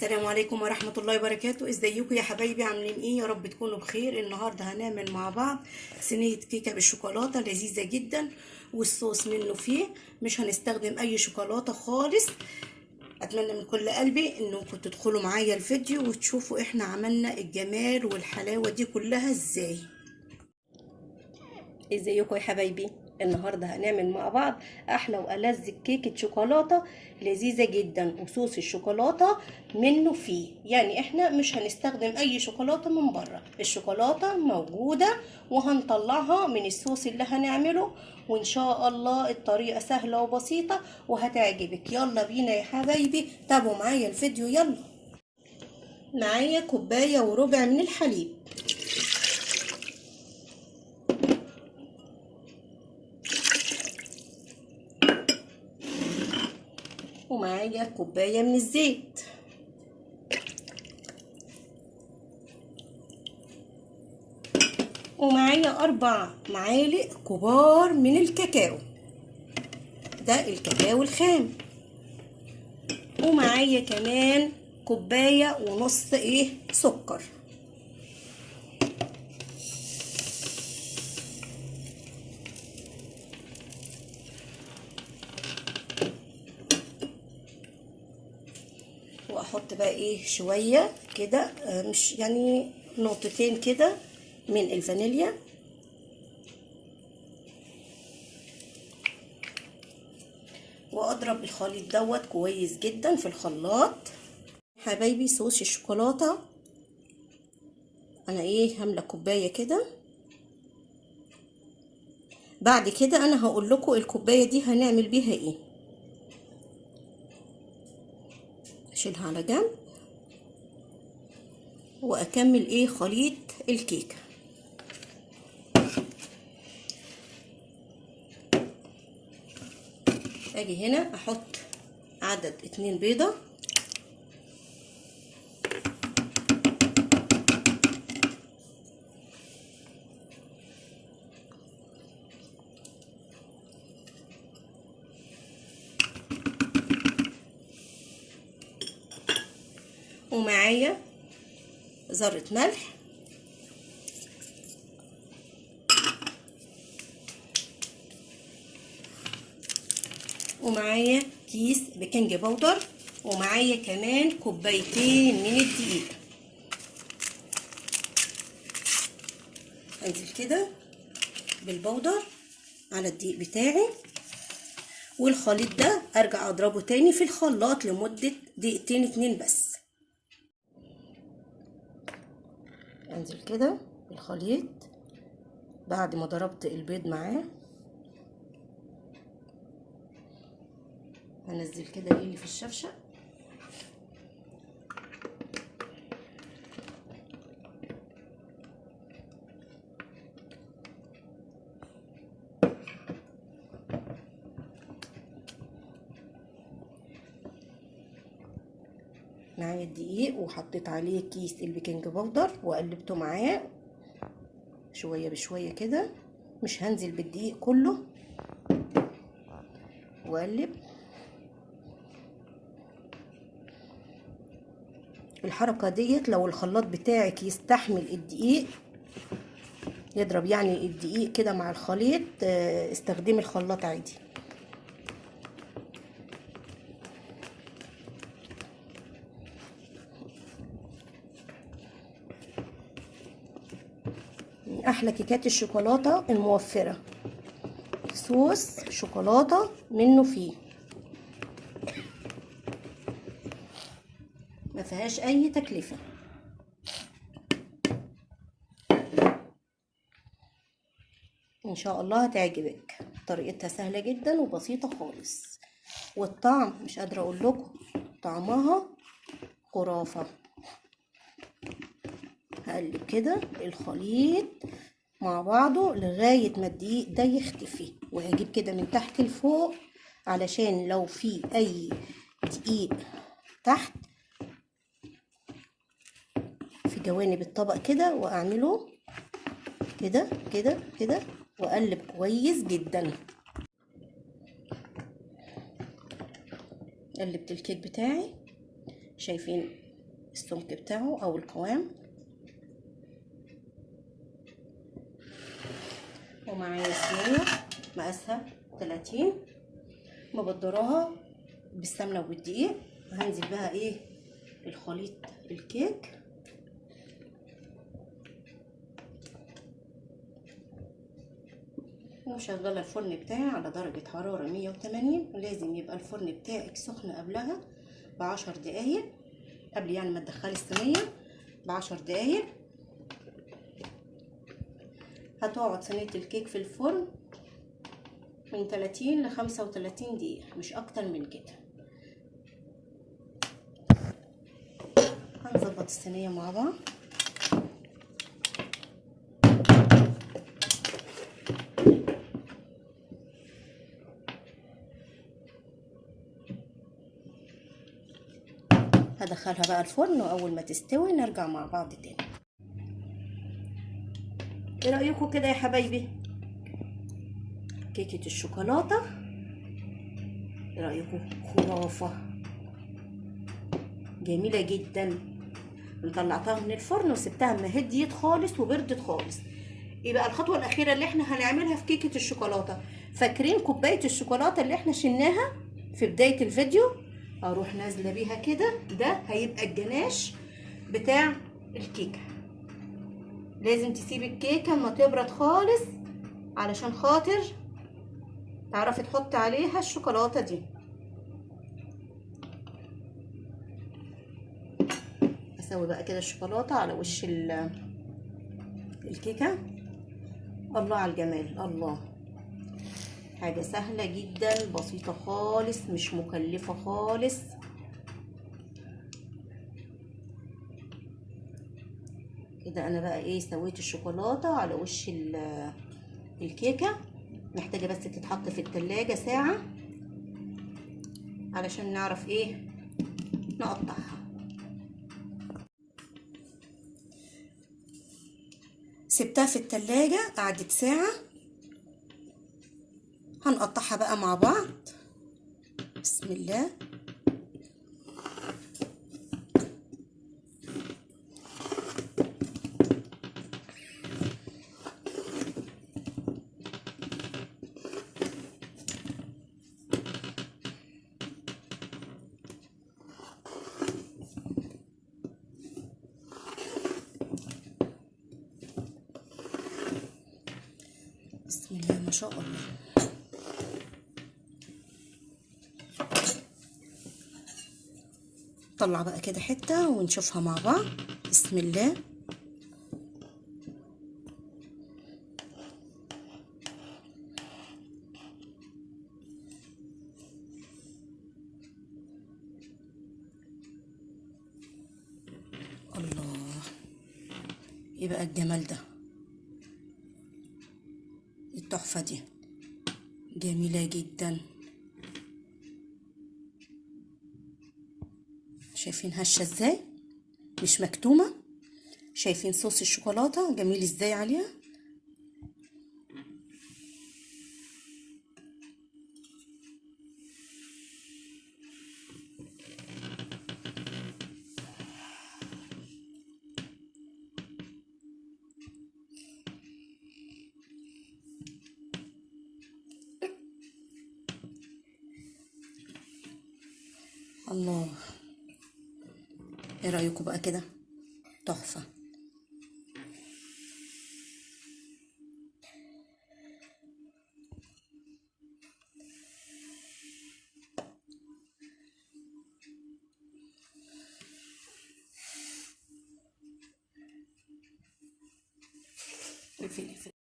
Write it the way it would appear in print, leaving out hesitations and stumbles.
السلام عليكم ورحمة الله وبركاته. ازيكم يا حبايبي؟ عاملين ايه؟ يا رب تكونوا بخير. النهاردة هنعمل مع بعض صينية كيكة بالشوكولاتة لذيذة جدا، والصوص منه فيه، مش هنستخدم اي شوكولاتة خالص. اتمنى من كل قلبي انكم تدخلوا معايا الفيديو وتشوفوا احنا عملنا الجمال والحلاوة دي كلها ازاي. ازيكم يا حبايبي؟ النهارده هنعمل مع بعض احلى والذ كيكة شوكولاتة لذيذة جدا، وصوص الشوكولاتة منه فيه، يعني احنا مش هنستخدم اي شوكولاتة من بره، الشوكولاتة موجودة وهنطلعها من الصوص اللي هنعمله، وان شاء الله الطريقة سهلة وبسيطة وهتعجبك. يلا بينا يا حبايبي، تابعوا معايا الفيديو. يلا معايا كوباية وربع من الحليب، ومعايا كوباية من الزيت، ومعايا 4 معالق كبار من الكاكاو، ده الكاكاو الخام، ومعايا كمان كوباية ونص سكر. واحط بقى شوية كده، مش يعني نقطتين كده من الفانيليا، واضرب الخليط دوت كويس جدا في الخلاط. حبايبي صوص الشوكولاتة انا هملى كوباية كده. بعد كده انا هقول لكم الكوباية دي هنعمل بيها ايه. اشيلها على جنب واكمل خليط الكيكه. اجي هنا احط عدد 2 بيضة، ومعايا ذرة ملح، ومعايا كيس baking powder، ومعايا كمان 2 كوباية من الدقيق. انزل كده بال powder على الدقيق بتاعي، والخليط ده ارجع اضربه تاني في الخلاط لمدة 2 دقيقتين بس. انزل كده الخليط بعد ما ضربت البيض معاه، هنزل كده اللي في الشفشه، معايا الدقيق وحطيت عليه كيس ال baking powder وقلبته معاه شوية بشوية كده، مش هنزل بالدقيق كله، واقلب. الحركة ديت لو الخلاط بتاعك يستحمل الدقيق، يضرب يعني الدقيق كده مع الخليط، استخدمي الخلاط عادي. احلى كيكات الشوكولاتة الموفره، صوص شوكولاتة منه فيه، ما فيهاش اي تكلفة. ان شاء الله هتعجبك، طريقتها سهلة جدا وبسيطة خالص، والطعم مش قادرة اقول لكم طعمها خرافه. هقلب كده الخليط مع بعضه لغاية ما الدقيق ده يختفي، وهجيب كده من تحت لفوق علشان لو في اي دقيق تحت في جوانب الطبق كده، واعمله كده كده كده واقلب كويس جدا. قلبت الكيك بتاعي، شايفين السمك بتاعه او القوام. ومعايا صينية مقاسها 30 مبدراها بالسمنه وبالدقيق، هنزل بها ايه الخليط الكيك. ومشغله الفرن بتاعي على درجه حرارة 180. لازم يبقى الفرن بتاعك سخن قبلها ب10 دقايق، قبل يعني ما تدخلي الصينية ب10 دقايق. هتقعد صينية الكيك في الفرن من 30 ل 35 دقيقة، مش اكتر من كده. هنظبط الصينية مع بعض. هدخلها بقى الفرن، واول ما تستوي نرجع مع بعض تاني. ايه رايكم كده يا حبايبي؟ كيكة الشوكولاتة ايه رايكم؟ خرافه، جميلة جدا. طلعتها من الفرن وسبتها ما هديت خالص وبردت خالص. ايه بقى الخطوة الاخيرة اللي احنا هنعملها في كيكة الشوكولاتة؟ فاكرين كوباية الشوكولاتة اللي احنا شلناها في بداية الفيديو؟ اروح نازله بيها كده. ده هيبقى الجناش بتاع الكيكه. لازم تسيب الكيكه ما تبرد خالص علشان خاطر تعرفي تحطي عليها الشوكولاتة دي. اسوي بقى كده الشوكولاتة على وش الكيكه. الله على الجمال، الله. حاجة سهلة جدا، بسيطة خالص، مش مكلفة خالص. كده انا بقى ايه سويت الشوكولاتة على وش الكيكه. محتاجه بس تتحط في التلاجة ساعة علشان نعرف ايه نقطعها. سبتها في التلاجة قعدت ساعة، هنقطعها بقى مع بعض. بسم الله. بسم الله ما شاء الله. طلع بقى كده حتة ونشوفها مع بعض. بسم الله. الله، ايه بقى الجمال ده، التحفة دي جميلة جدا. شايفين هشة ازاي، مش مكتومة. شايفين صوص الشوكولاتة جميل ازاي عليها. الله، ايه رأيكم بقى كده؟ تحفة. الفلفل.